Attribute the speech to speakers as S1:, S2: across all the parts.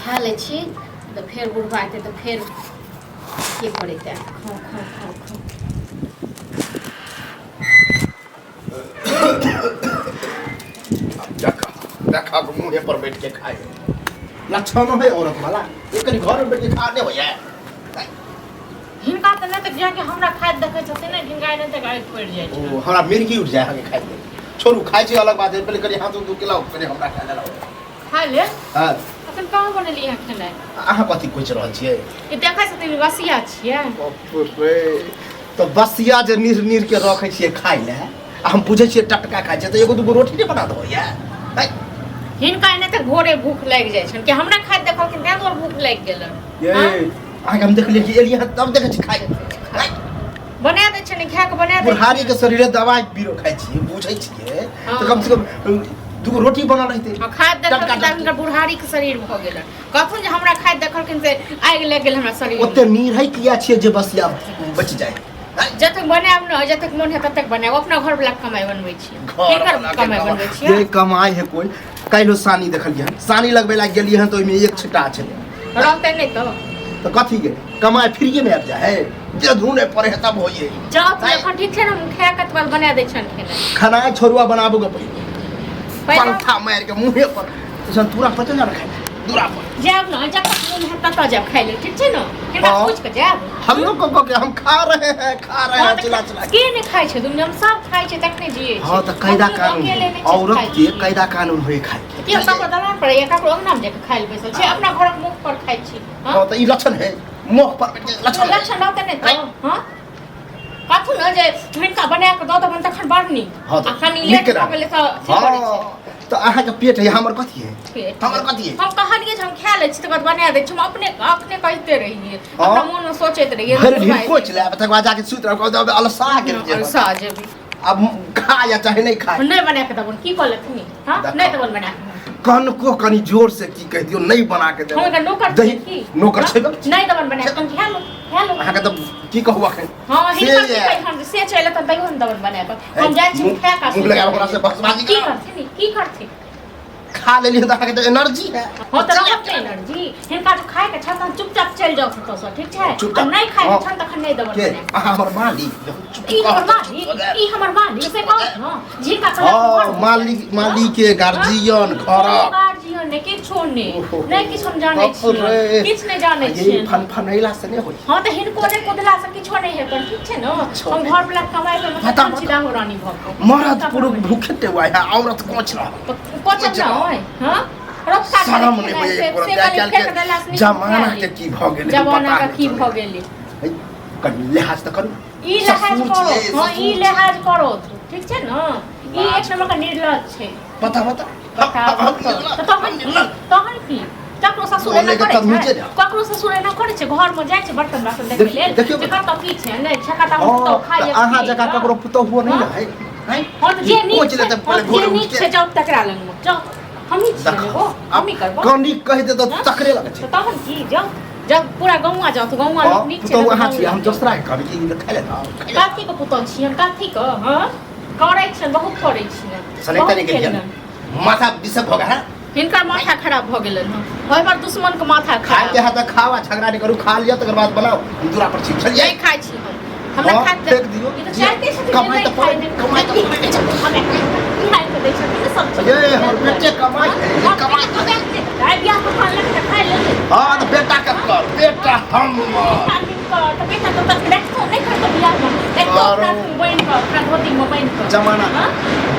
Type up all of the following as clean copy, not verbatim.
S1: खा लै छी तऽ फेर बुढ़बा एतै तऽ फेर के करेतै। खाउ खाउ खाउ खाउ।
S2: देखा देखा के मुँहे पर बैठ के खाए लक्षण है औरत वाला, एक कनी घर में बैठ के खा ले होया।
S1: हिनका तऽ नहि तऽ जाके हमरा खाइत देखै छथिन ने, हिनका नहि तऽ गाड़ि पड़ि जाइ छै।
S2: ओ हमरा मिर्गी उठ जाए अहाँके खाइ के। छोड़ू, खाइ छी अलग बात है, पहिले कनि हाथ उठ के लाउ, कनि हमरा खाय लाउ।
S1: खा ले।
S2: हाँ।
S1: अखन कहाँ बनेलियै अहाँ खेनाइ?
S2: अहाँ कथी कोचि रहल छियै?
S1: ई देखै छथिन बसिया छियै।
S2: बाप रे, तऽ बसिया जे नीर नीर के रखै छियै खाइ लए, आ हम बुझै छियै टटका खाइ छियै, तऽ एगो दूगो रोटी नहि बना दहो या?
S1: हिनका एने तऽ भोरे भूख लागि जाइ छनि कि हमरा खाइत देखलखिन तें दुआरे भूख लागि गेलनि।
S2: ये अहाँके हम देखलियै कि एलियै हँ तब देखै छी खाइ।
S1: बना दै छियै ने, खाए के बना दै।
S2: बुढ़ारी के शरीरे दवाइ बीरो खाइ छियै, बुझै छियै तऽ कम से कम दूगो रोटी बनल रहतै।
S1: हाँ, खाइत देखलखिन तऽ हुनकर बुढ़ारी के शरीर भऽ गेलनि। कहथुन जे हमरा खाइत देखलखिन से आगि लागि गेल हमरा शरीर।
S2: ओते नीर है किया छियै जे बसिया बचि जाइ?
S1: जतेक बनायब ने, जतेक मोन है ततेक बनायब। अपना घर वाला कमाइ बनबै छियै।
S2: घर
S1: केकर कमाइ बनबै छियै?
S2: ये कमाइ है कोइ। काल्हिो सानी देखलियै हन, सानी लगबै लए गेलियै हन तऽ ओहिमे एक छिट्टा छलै।
S1: रहतै नहि तऽ?
S2: तऽ कथी के कमाइ फ्रीए मे आबि जाइ है? जे धुने पड़े है तब होइए।
S1: जाउ तऽ एखन ठीक छै ने, हम खाए के तकर बना दै छनि खेनाइ।
S2: खाना छोड़ुआ बनाबू के पहिले पंखा मारि के मुँहे पर जहन तूरा पर चलि जाउ ने खाइ लए, दूरा पर
S1: जायब ने, जब तक मोन हैत ततऽ जायब खाइ लेल, ठीक छै ने? हिनका
S2: हाँ।
S1: पूछि कऽ जायब।
S2: हम लोग को के हम खा रहे हैं, खा रहे
S1: हाँ,
S2: हैं
S1: तऽ
S2: चिल्ला चिल्ला
S1: के नहि खाइ छै दुनिया में? सब खाइ छै तखने जियै छै।
S2: हाँ तऽ कायदा
S1: हम
S2: कानून
S1: अकेले
S2: है।
S1: नहि छै
S2: औरत
S1: खाइ
S2: के
S1: छी।
S2: कायदा कानून होए खाइ के।
S1: के ककरो दलान पर या ककरो अंगना में जाके खाइ लए बैसल छै? अपना घरक मुख पर खाइ छी। हाँ?
S2: हाँ तऽ ई लक्षण है, मुँह पर बैठ के लक्षण है।
S1: लक्षण रहतै नहि तऽ? हाँ, कथु ने जे हिनका बना कऽ दऽ देबनि तखन बड़ नीक।
S2: हाँ तऽ
S1: आ कनि
S2: नीक
S1: लेट
S2: केना?
S1: भऽ गेलै तऽ अथी करै छै।
S2: हाँ तऽ अहाँके पेट है, हमर कथी है?
S1: पेट।
S2: हमर कथी है?
S1: हम कहलियै जे हम खा लै छी तकर बाद बना दै छी। हम अपने अपने कहिते रहियै,
S2: हाँ।
S1: अपना मोनमे सोचैत रहियै।
S2: भरि ढीर कोचि लेब, तकर बाद जाके सुति रहब, कहब अलसा गेल जे हम।
S1: अलसा जेबी।
S2: आब खा या चाहे नहि खाय।
S1: नहि बना के देबनि की कऽ लेथिन? हाँ,
S2: देखो।
S1: नहि देबनि बना के।
S2: कनको कनि जोर से की कहि दियौ, नहि बना के
S1: हम एकर नौकर
S2: दही
S1: छियै की?
S2: नौकर
S1: हाँ?
S2: छै ने?
S1: नहि देबनि बना के, तहन खा लो, खा लो।
S2: अहाँके तऽ की कहू अखन।
S1: हाँ,
S2: से
S1: हिनकर की
S2: ये।
S1: कहि हम से चलि एतनि तैयो हम देबनि बना के। हम जाइ छी
S2: मुँह-
S1: खाए के।
S2: मुँह लगाबऽ हमरा से बकवास
S1: की
S2: करा।
S1: करथिन? की करथिन?
S2: खा लेलियै तऽ अहाँके तऽ एनर्जी है।
S1: हाँ तऽ रहत ने एनर्जी। हिनका जो खाए के छनि तहन चुपचाप चलि जाउ कतौसँ, ठीक छै?
S2: चुपचाप।
S1: आ नहि खाए के
S2: हाँ।
S1: छनि तखन नहि देबनि
S2: के
S1: बना के।
S2: अहाँ हमर मालिक चुप
S1: ई हमर
S2: कह,
S1: मालिक, ई हमर मालिक से कहत न जिनका कहलक
S2: हाँ
S1: घर
S2: मालिक, मालिक के गार्जियन घरक
S1: गार्जियन नहि किछो नहि।
S2: ओहो।
S1: नहि किछु हम जानै
S2: बाप
S1: छियै,
S2: रे।
S1: किछु नहि जानै
S2: ये
S1: छियै।
S2: फन फनैला से नहि होई।
S1: हाँ तऽ हिनको नहि कुदला से किछो नहि हेतनि, ठीक छै ने?
S2: किछो
S1: हम
S2: नहि।
S1: घर वाला कमाइ पर
S2: बता,
S1: मतलब छी दाहो रानी भऽ कऽ।
S2: मरद पुरुष भूखे टेवा है, औरत कोच रहा।
S1: तऽ कोचब ने होय? हाँ, रफ्तार
S2: शरम नहि होई
S1: से
S2: एको
S1: से
S2: रत्ती। आइ
S1: कनि
S2: काल्हि
S1: फेक देला से
S2: के
S1: नीक
S2: जमाना
S1: खा
S2: के
S1: ली।
S2: की भऽ गेलै
S1: जमाना
S2: पता
S1: के की
S2: नहि
S1: भऽ गेलै।
S2: है, कनि लिहाज तऽ करू।
S1: ई लिहाज
S2: ससुर
S1: करो।
S2: छियै,
S1: हाँ, ई
S2: ससुर
S1: लिहाज करो, ठीक छै ने? ई एक नंबर के निर्लज छै।
S2: बता बता।
S1: बताबू तऽ तहन की? तहन की ककरो ससुर एना
S2: बोले के
S1: करै
S2: तमीजे
S1: छै?
S2: ने।
S1: ककरो ससुर एना करै छै? घर में जाइ छै बर्तन बासन देखै
S2: देखियौ,
S1: लेल
S2: देखियौ।
S1: जे कतऽ की छै नहि छै, कतऽ
S2: हाँ,
S1: पुतहु खाइ
S2: तऽ अहाँ जकाँ ककरो पुतहुओ नहि ने है? हैं?
S1: हाँ तऽ जे नीक
S2: कोच
S1: छै
S2: लेतै
S1: हाँ,
S2: पहिले
S1: जे
S2: भोरे
S1: नीक
S2: उठि के।
S1: छै जाउ तकरा लग में जाउ, हमही छियै ने
S2: देखो,
S1: ओ हमही करबो।
S2: कनि कहि दे तऽ
S1: हाँ?
S2: तकरे लगै छै।
S1: तऽ तहन की, जाउ जब पूरा गौआ जाउ तऽ गौआ लोक नीक छै
S2: पुतहु
S1: ने, तऽ
S2: अहाँ
S1: गौआ
S2: छियै, हम
S1: जाउ।
S2: दोसरा के कहबै कि ई खाइ ले दाও, खाइ ले।
S1: कथी के पुतहु छियै हम? कथी के? हाँ, करै छियनि, बहुत करै छियनि।
S2: सनक
S1: बहुत
S2: तनिक गेलियै।
S1: खेलनि।
S2: माथा विषक भऽ गेल है।
S1: हिनकर माथा खराब भऽ गेलनि हँ, हमर दुश्मन के माथा
S2: खाय के
S1: खराब।
S2: है तऽ खाओ आ झगड़ा नहि करू, खा लिअ तकर बाद बनाउ। हम दूरा पर छी, बुझलियै?
S1: नहि खाइ छी हम, हमरा
S2: हाँ,
S1: खाय
S2: फेंक दियौ।
S1: ई तऽ चाहते छथिन जे
S2: कमाइ
S1: नहि
S2: तऽ
S1: खाइ,
S2: पड़ै,
S1: नहि
S2: कमाइ तऽ पड़ै छै।
S1: हमे खाइ के दै छथिन ने सब चीज।
S2: ये हमर बेटे कमाइ है, ये कमाइ है।
S1: आइ बियाह के खान लगे तऽ खाइ लेबै।
S2: हाँ तऽ बेटा ककर? बेटा हमर।
S1: तऽ बेटा तऽ तक देखतो नहि करतो बियाह में, देखतो अपना बनि कऽ, अपना धोती में बनि कऽ।
S2: जमाना
S1: हाँ?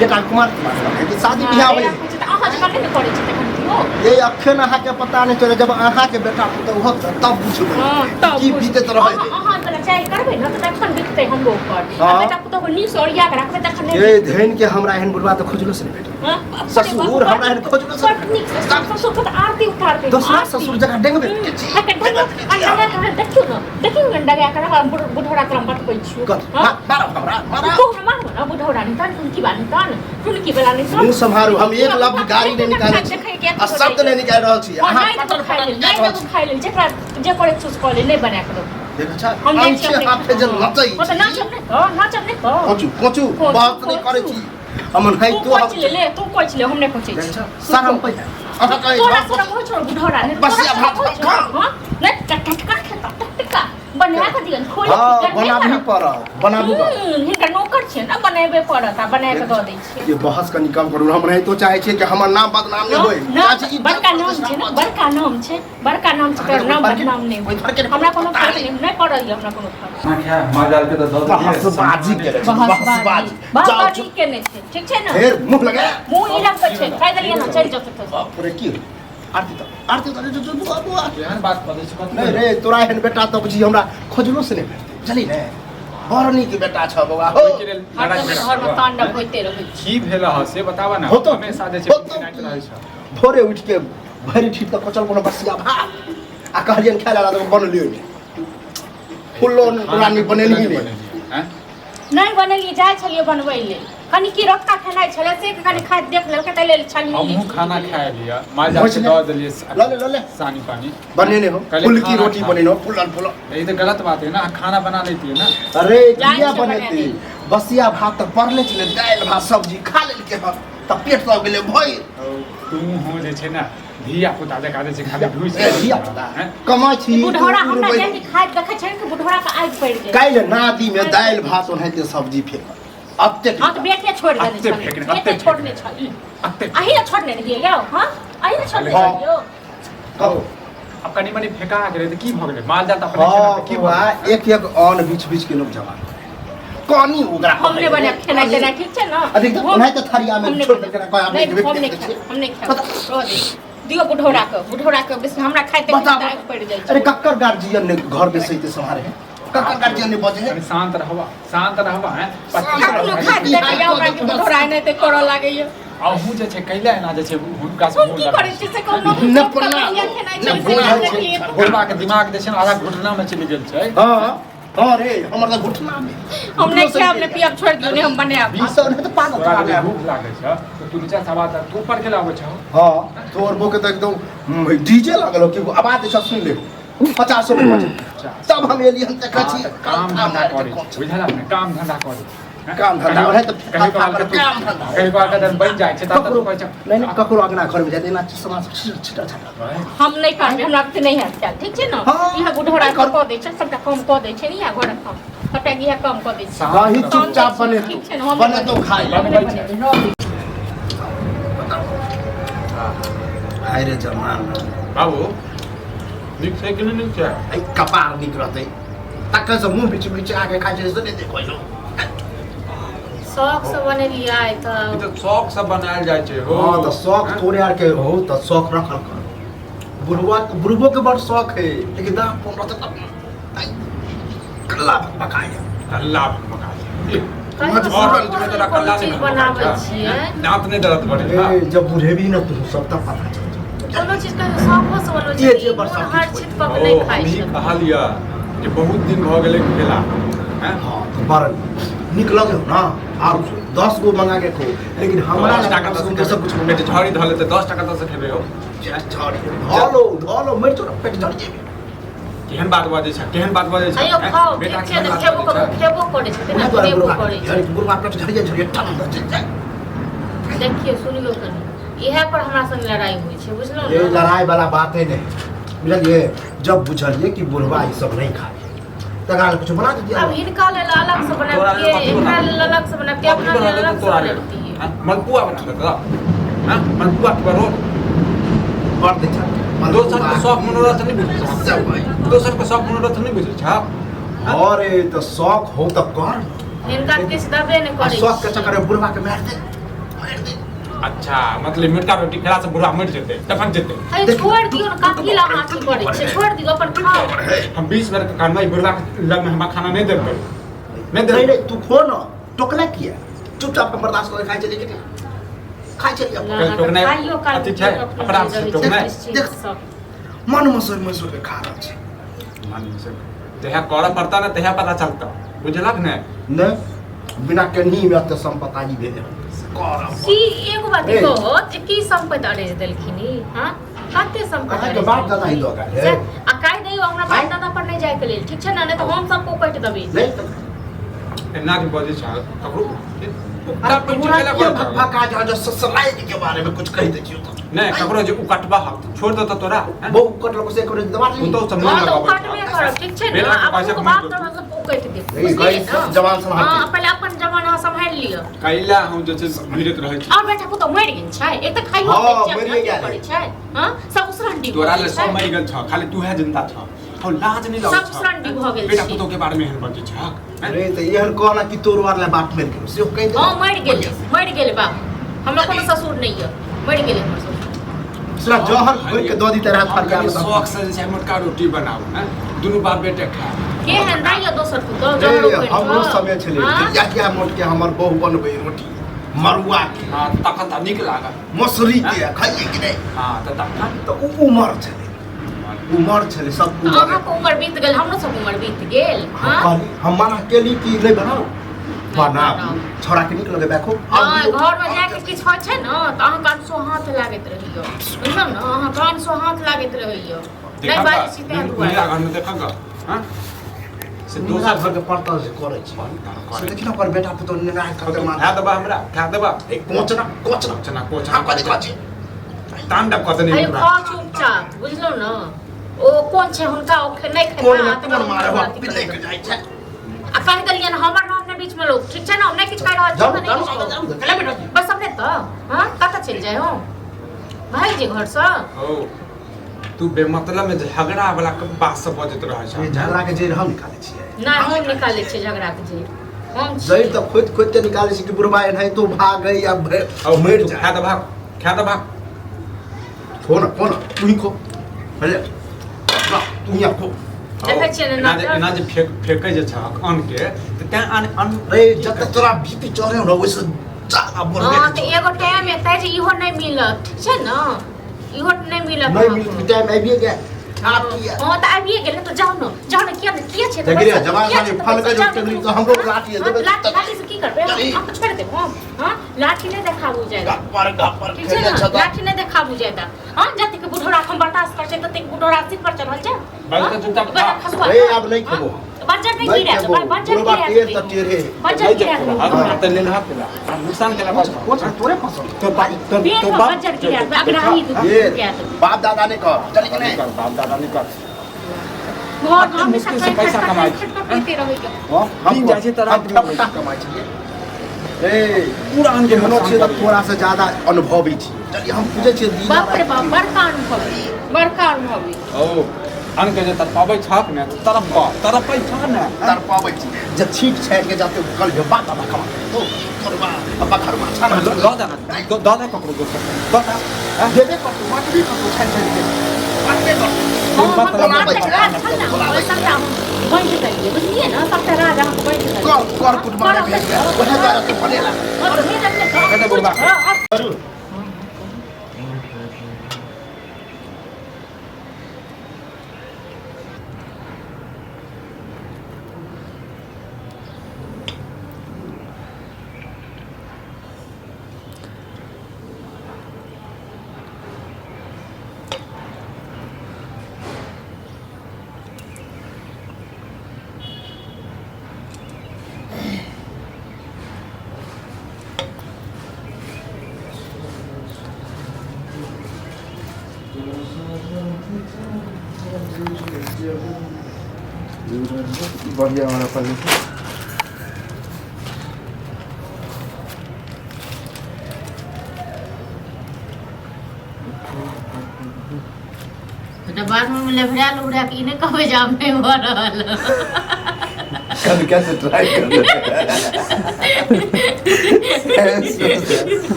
S2: बेटा कुमार कुमार रखै छै, शादी बियाह होइ।
S1: तऽ अहाँ जकाँ नहि ने करै छै तखन केओ।
S2: ये अखन अहाँके पता नहि चलै, जब अहाँके बेटा पुतहु होत ने, तब बुझबै
S1: हाँ, तब
S2: की
S1: बुझ-
S2: बीतैत रहै।
S1: अहाँ अहाँ वला चालि करबै ने तऽ तखन बिकतै हमरो पर। आ
S2: हाँ।
S1: बेटा पुतहु के नीक से ओरिया कऽ रखबै तखन नहि।
S2: ये धन के हमरा एहन बुढ़वा तऽ खोजलो से नहि भेटल।
S1: हाँ?
S2: ससुर हमरा एहन खोजलो से
S1: बड नीक ससुर, ससुर के तऽ आरती उतारतै।
S2: दोसरा
S1: आरती।
S2: ससुर जकाँ डेंगबे के छी।
S1: हाँ, के ढंग- आ डंगा के देखियौ ने, देखियौ ने डंगा के हम बुढ़ौरा के हम बतबै छियौ।
S2: कथी?
S1: हाँ?
S2: मारब हमरा, मारब।
S1: तू हमरा मारबो ने, बुढ़ौरा नहि तहन टुनकी बा नहि तहन टुनकी वाला नहि तहन।
S2: मुँह सम्हारू, हम एक लफ्ज गाली नहि निकालै छी आ शब्द नहि निकालि रहल छी।
S1: हाँ,
S2: अहाँ
S1: नहि
S2: पटर
S1: देबो खाइ
S2: पटर
S1: लेल,
S2: निकालि
S1: नहि
S2: रहल
S1: देबो
S2: छी।
S1: खाइ लेल, जेकरा जे करै छै से कऽ ले, नहि बना कऽ देबो।
S2: देखै छ,
S1: हम जाइ छी
S2: आँखे
S1: अपने।
S2: हाथे जे नचै
S1: हाँ, तऽ
S2: छी।
S1: नाचब नहि तऽ, नाचब नहि तऽ।
S2: कोचू कोचू
S1: कोचू,
S2: बात नहि करै
S1: कोचू।
S2: छी। हमन है
S1: तू
S2: तो
S1: कोच ले ले, तू कोच ले, हम नहि कोचै
S2: देखै
S1: छी।
S2: छ, शरम पहिने। अहाँ कहै
S1: तोरा
S2: छौ,
S1: शरम होइ छौ बुढ़ौरा नहि
S2: बसिया
S1: तोरा
S2: भात
S1: शरम होइ छौ?
S2: खाउ।
S1: हँ नहि टटका खेता टटका बना कऽ दियन खोल
S2: हँ बनाबही पड़त बनाबू पड़त।
S1: हिनकर नौकर छियै ने बनेबे पड़त आ बना कऽ दऽ दै छियै
S2: ये बहस कनि कम करू हम एनाहितो चाहै छियै कि हमर नाम बदनाम नहि होय
S1: नाम-
S2: चाची, ई
S1: बड़का नाम छै ने बड़का नाम छै बड़का नाम छै तोहर नाम बदनाम नहि
S2: ओहि फरके
S1: होय। हमरा कोनो फर्क नहि नहि पड़ल यऽ हमरा कोनो फर्क
S3: ना खाय माल के तऽ दऽ देलियै।
S2: बहसबाजी केने छै बहसबाजी जाओ
S1: बहसबाजी केने छै ठीक छै ने
S2: फेर मुँह लगा
S1: मुँह ई रंग के छै खाइ देलियै ने चलि जाउ कतौ
S2: बाप रे की आरती तऽ आरती तऽ जो बुआ बुआ
S3: केहन बात कऽ दै छै कथी
S2: नहीं रे तोरा एहन बेटा तऽ बुझी हमरा खोजलो से नहि भेटतै बुझली ने बड़ नीक बेटा छ बौआ हो
S3: ओहिके लेल
S1: हर
S3: लड़ाइ
S1: समय
S3: झगड़ा
S1: घर में तांडव होइते रहै छै
S3: की भेल हँ से बताबऽ ने
S2: होतो
S3: हमेशा जे छै
S2: होतो
S3: पिनाइत रहै छै
S2: भोरे उठि के भरि ठीट तऽ कचल कोनो बसिया भात आ कहलियनि खाय ला तऽ बनलियो नहि फुल्लो रानी बनेलही नहि
S3: बनेलियै, आँय?
S1: नहि बनेलियै जाइ छलियै बनबै लेल कनि की रतका खेनाइ छलै से कनि खाइत देख लेलकै ताहि लेल छलनी
S3: हमहूँ खाना खाय लिअ माल जाल के दऽ देलियै
S2: लऽ ले लऽ ले
S3: सानी पानी
S2: बनेने हो
S3: कहलियै
S2: फुलकी
S3: खाना
S2: रोटी
S3: खा।
S2: बनेने हो फुलल फुलल
S3: ई तऽ गलत बात है ना खाना बना लेती है ना
S2: अरे
S1: जाइ
S2: किया
S1: छै बना
S2: बनेती
S1: दै।
S2: बसिया भात तऽ पड़ले छलै दालि भात सब्जी खा लेलकै हन तऽ पेट सब गेलै भरि
S3: तू हो जे छै ना धिया पुता जकाँ जे छै खाली ढुसि
S2: ए, धिया पुता
S3: हैं?
S2: कमाइ छी
S1: बुढ़ौरा हमरा जाय के खाइत देखै छै कि बुढ़ौरा के आगि पड़ि गेल
S2: काल्हि नादी में दालि भात ओनाहिते सब्जी फेकल अतेक
S1: हँ तऽ बेटे छोड़ि देने
S3: अत्ते
S1: छलै
S3: फेकने
S1: बेटे
S3: अत्ते
S1: छोड़ने छलै
S3: अत्ते
S1: अही ने छोड़ने रहियै यौ हँ अही ने छोड़ने
S2: हँ।
S1: छलियै यौ
S2: कहू
S3: आब कनि मनि फेका गेलै तऽ की भऽ गेलै माल जाल तऽ अपने छै ने,
S2: हँ
S3: तऽ की भऽ
S2: बौआ
S3: गेलै?
S2: एक एक अन्न बीछ बीछ के लोग जमा कनी ओकरा
S1: हम नहि बनायब खेनाइ तेनाइ ठीक छै ने
S2: आ देख तऽ ओनाहिते थरिया में
S1: हम नहि
S2: छोड़ि देलकै कोइ आदमी
S1: नहि हम नहि खायब हम नहि खायब रह दे दियौ बुढ़ौरा के बुढ़ौरा के बेसी हमरा खाइते
S2: बता
S1: खाइते आगि पड़ि जाइ
S2: अरे
S1: छै
S2: कक्कर गार्जियन ने घर में सहीते सम्हारे है कक्कर गार्जियन ने बजे है
S3: कनि शान्त रहबा शान्त रहबा हैं
S1: कखनो खाइत देखैया हमरा कि बुढ़ौरा एनाहिते करऽ लागैया
S3: अहूँ जे छै कैला एना जे छै हुनका से
S1: हम की करै छी से कहू
S2: ने पन्ना,
S1: खेनाइ
S2: ने
S1: छै से
S2: बुझल छै।
S1: देखलियै
S3: बुढ़बा के दिमाग जे छै ने आधा घुटना में चलि गेल छै
S2: हाँ हाँ रे हमर तऽ घुटना में
S1: हम नहि खायब नहि पियब छोड़ि दियौ नहि हम बनायब
S2: बीस सौ नहि तऽ पागल
S3: तोरा
S2: तोरा
S3: जे भूख लागै छ तऽ तू नीचा से आवाज तू ऊपर के लाबै छौ
S2: हाँ तोर बो के तऽ एकदम डीजे लागल हो कि आवाज जे सब सुन ले 50 रुपया तब हम एलियै हम देखै छी
S3: काम धंधा करै बुझल ने काम धंधा करै
S2: काम धंधा
S3: कहियो
S2: है तऽ
S3: कहियो काल के
S2: काम धंधा
S3: कहियो काल के बनि जाइ छै तब
S2: ककरो
S3: तू कहै छै
S2: नहि नहि ककरो अंगना घर में जाय एना समाज छिटा छाटा
S1: हम नहि करबै हमरा बुते नहि हैत कैल ठीक छै ने
S2: हाँ।
S1: इएह बुढ़ौरा
S2: नहि करू।
S1: कऽ दै छै सबटा कम कऽ दै छै ने इएह घरक काम सबटा इएह कम कऽ दै छै
S2: वही चुपचाप बने
S1: ठीक छै ने हम
S2: बने तो खाइ
S1: हम नहि बनेबै, रह दियौ।
S2: हाय रे जमाना
S3: बाबू नीक छै कि नहि नीक छै
S2: एहि कपार नीक रहतै तखन से मुँह बीच बीच आके खाइ छै से नहि देखै छौ
S1: शौक से बनेलियै
S3: ई
S1: तऽ
S3: तऽ शौक से बनायल जाइ छै हो
S2: हाँ तऽ शौक तोरे आरके हो तऽ शौक रखल कर बुढ़वा बुढ़बो के बड़ शौक है लेकिन दाम कम रहतै तब ने। आइ, कल्ला पकाए
S3: कल्ला पका
S1: कहियो
S3: और
S1: शौको से
S3: तोरा
S1: कोनो
S3: कल्ला
S1: चीज
S3: नहि
S1: बनाबै छियै
S3: दांत नहि दर्द करे
S2: ए जब बुढ़ेबी न तू सब तब पता चल जेतौ।
S1: कोनो चीज कहियो शौको से बनबै
S2: जे
S1: छियै
S2: जे
S1: मोन
S2: बरसात
S1: हर
S2: किछु
S1: चीज कऽ के नहि खाइ
S3: हमही
S1: छै
S3: कहलियै जे बहुत दिन भऽ गेलै खेला हैं?
S2: हाँ तऽ बड़ नीक लगे हो ना आर 10 गो मंगा के खो लेकिन हमरा
S3: दस
S2: लग
S3: टाका
S2: कम से
S3: दस
S2: कम दोसर कुछ
S3: पेट झड़ी धऽ लेतै 10 टाका दस खेबै हो
S2: झड़ी धलो धलो मरि जो पेट झड़ी जेबे
S3: केहन बात बजै छै केहन बात बजै छै
S1: अयो
S3: हैं?
S1: खाओ
S3: बेटा
S1: ठीक छै
S3: केहन
S1: ने
S3: बात
S1: खेबो
S3: बजै
S1: करू
S3: छै?
S1: खेबो करै छै
S2: उएह
S1: ने
S2: दुआरे
S1: खेबो
S2: बुढ़वा
S1: करै छै
S2: बुढ़वा पेट झड़िए झड़िए टन दऽ चलि जाय
S1: देखियौ सुनियौ कनि इएह पर हमरा संग लड़ाई होइ छै बुझलहुँ
S2: ये
S1: ने
S2: लड़ाई वाला बात है नहीं बुझलिए जब बुझलिए कि बुढ़वा ई सब नहीं खाए तकरा लेल कुछ बना दिया
S1: अब हिनका लेल अलग से
S3: तोरा लेल
S1: बनाबतियै
S3: कथी
S1: एकरा
S3: बनाबतियै?
S1: लेल अलग से बनाबतियै
S3: कथी
S1: अपना
S3: बना
S1: लेल
S3: देतौ
S1: अलग से
S3: तोरा लेल?
S1: बनाबतियै
S3: हैं? मलपुआ बना देतौ हैं? मलपुआ के रोट
S2: बड़ दै छै
S3: दोसर के शौक मनोरथ नहि बुझै छै
S2: सब भाई
S3: दोसर के शौक मनोरथ नहि बुझै छै
S2: अरे तऽ शौक हो तऽ कर
S1: हिनका किछु देबे नहि
S2: आ
S1: करै
S2: शौक के चक्कर में बुढ़वा के मारि दे मारि दे
S3: अच्छा मतलब मिर्चा रोटी खेला से बुढ़ा मरि जेतै तखन जेतै
S1: अरे छोड़ दियौ ने कथी ला अहाँ अथी करै छियै छोड़ दियौ अपन खाउ
S3: हम 20 बेर कहबै बुढ़वा के लग में हमरा खाना नहि देबै नहि
S2: नहीं
S3: देबै
S2: नहीं तू खो ना टोकला किया चुपचाप हम बर्दाश्त कर खाइ चली के खाइ चली अपन।
S1: ना,
S3: टोकनाइ
S1: खाइयो काल
S3: अथी छै,
S1: कखनो
S3: अपराध छै
S1: रहै छै,
S3: टोकनाइ।
S1: निश्चित
S2: देख।
S1: सब।
S2: मन मसोर मसोर के खा रहल छै
S3: मन से जहिया करऽ पड़ता ने तहिया पता चलता बुझलक ने
S2: नहि बिना केनही में एते संपत्ति भेल हन करब
S1: की एगो बात
S2: ए।
S1: कहो जे की संपत्ति अरेज देलखिन ई हाँ कते संपत्ति
S2: अहाँके
S1: अरेज
S2: बाप दादा ही दऽ गेल
S1: से, आ कहि दियौ हमरा
S2: आँय?
S1: बाप दादा पर नहि जायके लेल ठीक छै ने नहि तऽ हम सबको काटि देबै
S2: नहि तऽ
S3: एना जे बजै छै ककरो
S2: अरे
S3: ओकरा
S2: पूरा
S3: पैसा
S2: किया भक भका जा जो ससुराल के बारे में कुछ कहि दै छियौ तऽ
S3: नहि ककरो जे उकटबा हक तऽ छोड़ देतौ तोरा हैं?
S2: बहु कटलको से एक बेर दबा दी।
S3: पुतहु सब
S1: हाँ
S3: मन
S1: तो
S3: लगाबै
S1: काटबे करब, ठीक छै ने?
S3: बेटा के
S1: आब
S3: पैसा
S1: अहूँके
S3: कमा
S1: बाप
S3: के
S1: तऽ मतलब ओ कटि देत,
S2: ई
S1: बुझलियै
S2: गई
S1: ने?
S2: सब जवान सम्हारतै।
S1: हाँ, पहिले अपन जवान अहाँ सम्हारि लिअ।
S3: कैला हम जे छै से भिड़ैत रहै छी
S1: और बेटा पुतहु मरि गेल छै, एक तऽ खाइयो
S2: हाँ,
S1: दै छै,
S2: मरिए
S1: अपना
S2: गेल
S1: करै छै, हाँ, सब उसरंडी भऽ
S3: तोरा
S1: गेल
S3: ले
S1: छै।
S3: सब मरि गेल छ खाली तू है जिंदा छ हौ लाज नहि लगै
S1: सब
S3: छ
S1: उसरंडी भऽ गेल
S3: बेटा
S1: छै।
S3: पुतहु के बारे में एहन बजै छ हैं?
S2: अरे तऽ एहन कहना कि तोर वाला बाप मरि गेल सेहो कहि दे।
S1: हाँ, मरि गेलै, मरि गेलै बाप। हमरा कोनो ससुर नहि यऽ, मरि गेलै हमर ससुर।
S2: साला जहर घोरि के दऽ दी तेरा हाथ
S3: हम
S2: पर
S3: कनि शौक से जे छै मोटका रोटी बनाउ हैं दुनू बाप बेटे खाय
S1: केहन नहि यऽ दोसर पुतहु, जहर
S2: रे
S1: उखड़ि
S2: हमरो
S1: कऽ।
S2: समय छलै
S1: हाँ?
S2: जे इएह मोट के हमर बहु बनबै रोटी मरुआ के
S3: हाँ तखन तऽ नीक लागल
S2: मसुरी के खाइए कि नहि।
S3: हाँ तऽ तखन
S2: तऽ उ उमर छलै, उमर छलै सब
S1: तऽ
S2: उमर।
S1: अहाँके उमर बीत गेल, हमरो सब उमर बीत गेल।
S2: हम
S1: हाँ?
S2: कहली, हम मना केली कि नहि बनाउ, बनाउ
S1: बनाउ।
S2: छोड़ा के नीक लगै देखो।
S1: नहि, घरमे जाके किछु होइ छै ने तऽ अहाँके अनसोहाँत लागैत रहैया, बुझलहुँ ने? अहाँके अनसोहाँत लागैत रहैया, नहि
S3: देखा
S1: बाजै छी ताहि दुआरे।
S3: नीला घर में देखा गा हाँ से
S2: दोसर
S3: दोसर
S2: घर के पड़तल से करै छी से देखी ने ओकर बेटा पुतोह नेना कते मान
S3: खा देबा हमरा खा देबा
S2: ए कोचना कोचना
S3: कोचना कोचना
S2: हाँ कथी कथी
S3: तांडव कऽ देने
S1: अरे
S3: पूरा।
S1: खाउ चुपचाप, बुझलहुँ ने? ओ कोन छै हुनका ओ नहि
S2: कोन
S1: खेता
S2: में
S1: तऽ
S2: कोन मारे
S1: हुनका
S2: बा
S1: अथी
S2: पिले
S1: करतै।
S2: के जाइ छै।
S1: आ कहि देलियनि हमर नाम नहि बीचमे लोक, ठीक छै ने? हम नहि किछु कहि रहल छी,
S2: जाउ
S1: नहि
S2: जाउ
S1: किछु कहू।
S2: जाउ चले बेटा।
S1: बस अपने तऽ हाँ कतऽ चलि जाइ हो भागि जे घरसँ।
S3: ओ तू बेमतलब में झगड़ा वाला बात सब बजैत रहै
S2: ए
S3: छ
S2: झगड़ा के जड़ि हम निकालै छियै।
S1: नहि, हम निकालै छियै झगड़ाके जड़ि, हम
S2: जड़ि तऽ खोदि खोदि के निकालै छी कि बुढ़बा एनाहितो भागै या
S3: औ
S2: मरि
S3: तू
S2: जाय।
S3: खा देबा खा देबा
S2: खो ना खो ना तू ही खो अरे ना तू ही खो।
S1: देखै छियै ने
S3: एना जे
S1: नाटक?
S3: एना जे फेक फेकै जे छहक अन्न के तऽ तैं अन्न अन्न
S2: रे जते तोरा बीपी चढ़े न ओहिसँ ज्यादा बढ़बे
S1: हाँ तऽ एगो टाइम एतै जे इहो नहि मिलत, ठीक छै ने? इहो नहि मिलत
S2: नहीं
S1: अहाँके।
S2: मिलत टाइम आबिए गेल आब की है?
S1: हाँ तऽ आबिए गेल तऽ जाउ ने, जाउ ने, किया किया छै तऽ
S2: देखी रे,
S1: बैसल,
S2: जवान
S1: किया
S2: सानी
S1: छै तऽ
S2: फल के
S1: बैसल,
S2: जो
S1: जाउ ने,
S2: टेंगरी
S1: तू।
S2: तऽ हमरो
S1: हाँ,
S2: लाठी
S1: हाँ,
S2: देबै
S1: लाठी
S2: तऽ-
S1: लाठी से की करबै?
S2: चली।
S1: हम छोड़ि देब हम, हाँ लाठी नहि देखाबू जायदा,
S2: गप्पर गप्पर
S1: ठीक छै
S2: खेले
S1: ने?
S2: छऽ तऽ।
S1: लाठी नहि देखाबू जायदा। हाँ जतेक बुढ़ौरा हम बर्दाश्त करै छै ततेक बुढ़ौरा सिर पर चढ़ल छै।
S3: बस तऽ चुपचाप खा।
S1: खसुआ
S2: रे, आब नहि खेबो।
S1: बज्जर नहि
S2: नहीं
S1: गिरा
S2: खेबो।
S1: देबै, बज्जर
S2: बुढ़बा
S1: गिरा
S2: टेढ़
S1: देबै।
S2: तऽ टेढ़े।
S1: बज्जर
S3: नहि
S1: गिरा
S3: जे
S1: देबै।
S3: हाथ तऽ लेल हाथ ला नुकसान केला बाप
S2: कोच तोरे पसंद
S3: तो बाप तो
S1: पेट
S3: तो
S1: में
S3: बाप
S1: बज्जर गिरा देबै, अगराही
S2: ये
S1: गिरा देबै।
S2: बाप दादा ने कह चली कि नहीं
S3: कर बाप दादा नहीं कर
S1: घर में हमेशा
S3: मुश्किल से पैसा कमाइ छी।
S1: खट खट पीते रहैया।
S2: हम
S3: दिन जाइ छै तऽ राति
S2: हम ठप्पा कमाइ छियै। ए
S3: पूरा अन्न के
S2: एहनो
S3: नुकसान
S2: छियै तऽ
S3: करै।
S2: तोरा से ज्यादा अनुभवी छी। चलिए हम पूछै छियै दिन
S1: बाप रे बाप, बड़का अनुभवी, बड़का अनुभवी।
S3: ओ अन्न के जे तड़पाबै छहक ने तड़प तड़पै छह ने
S2: तड़पाबै छी जे छीट छाटि के जाते कल जे बाप दादा कमा तो करबा बखरवा छाना
S3: दऽ दे ना दऽ दे ककरो दोसर दऽ दे हैं?
S2: देबे करतौ बाटबे करतौ छानि छानि के बाटबे करतौ।
S1: हाँ, हम
S3: मतलब
S1: आब तक राज छल ने, ओहि सबटा हम बाँटि देलियै, बुझलियै ने? सबटा राज अहाँके बाँटि देलियै।
S2: कर कर कुटुम्ब
S1: करब
S2: भेज
S1: तऽ
S2: ओहे द्वारा तू बनेला।
S1: हाँ, तऽ भेजब ने तऽ।
S3: कते बुढ़बा?
S1: हाँ, हाँ।
S2: करू।
S4: बढ़िया हमारा पल्लू।
S1: तऽ बाथरूम में लेभरा लुभरा के ई नहि कहबै जे आब नहि भऽ रहल।
S4: कल कैसे ट्राई कर रहे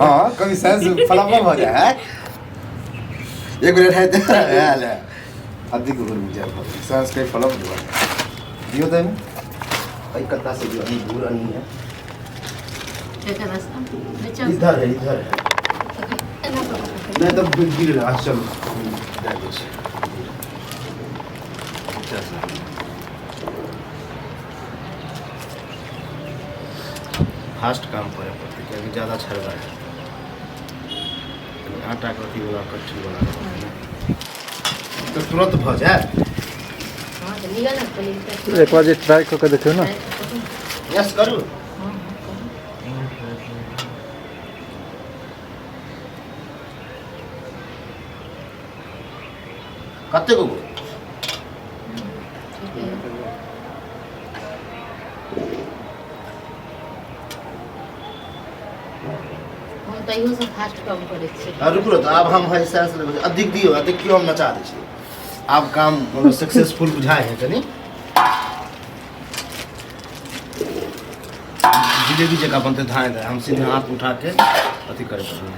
S4: हाँ कभी सेंस फलाफल हो जाए है एक मिनट है तो है अधिक घूर मुझे सेंस के फलम दियो दे
S2: भाई कत्ता से जो अभी घूर नहीं है।
S1: एकर रास्ता नीचा।
S2: इधर है, इधर है।
S1: एना कऽ कऽ।
S2: नहीं तो गिर रहा। चलो दे दे छी। अच्छा से फास्ट काम करे पड़तै कियाकि ज्यादा छरगा है कनि आटाके अथी वाला कच्ची वाला तऽ तुरंत भऽ जायत।
S1: हँ तऽ लिअ ने पहिले।
S4: एक बार जे ट्राई कऽ के देखियौ ने।
S2: यस करू।
S1: हँ, हँ, करू।
S4: कते गो गोल?
S1: हम तैयो से फास्ट काम करै छी।
S4: आ रुकू तऽ आब हम है सेंस लेबै, अधिक दियौ, आ देखियौ हम नचा दै छी। आब काम मतलब सक्सेसफुल बुझाइ है। कनि जिलेबी जकाँ बनतै। धाँय धाँय हम सीधे हाथ उठा के अथी करै छियै।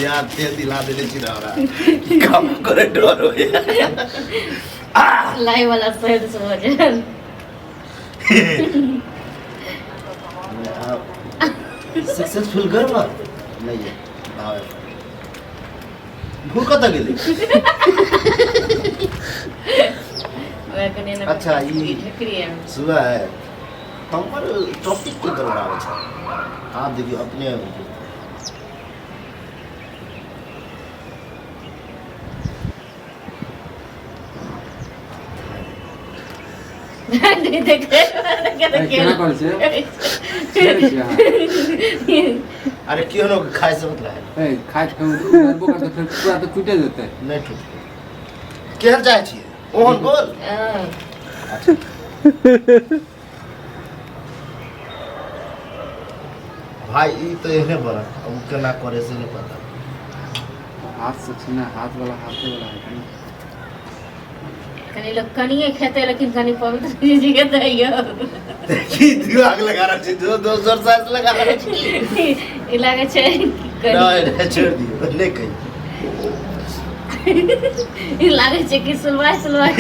S4: यार तेल दिला देने छी हमरा काम करे डर होइया।
S1: लाई वाला साइड से भऽ जायल।
S4: सक्सेसफुल करबा नहीं है भावे भूख कतऽ गेलै?
S1: ओकरा कनि एना
S4: अच्छा, ई-
S1: ढेकरी आबि।
S4: सुबह है हमर टॉपिक के गड़बड़ाबै छै। आब देखियौ अपने।
S1: नहि देखै।
S3: केना करै छियै? छियै छियै अहाँ?
S4: अरे केहनो के खाय से मतलब है।
S3: ए, खाइत खाइत उगरबो करतै, फेर पूरा तऽ टूटे जेतै।
S4: नहि टूटतै। केहन चाहै छियै ओहन गोल।
S1: हँ।
S4: अच्छा भाई, ई तऽ एहने बनत। अब ओ केना करे से नहि पता।
S3: हाथ से छै ने, हाथ वाला, हाथे वाला हेतै ने।
S1: कनि लोक कनिए खेतै, लेकिन कनि पवित्र जी के दैयौ।
S4: की दिमाग लगा रहल छी? जो दोसर साइज लगा रहल छी।
S1: ई लागै छै कि कनि
S4: नहि नहि, छोड़ि दियौ, नहि कही।
S1: ई लागै छै कि सुलवाइ सुलवाइ।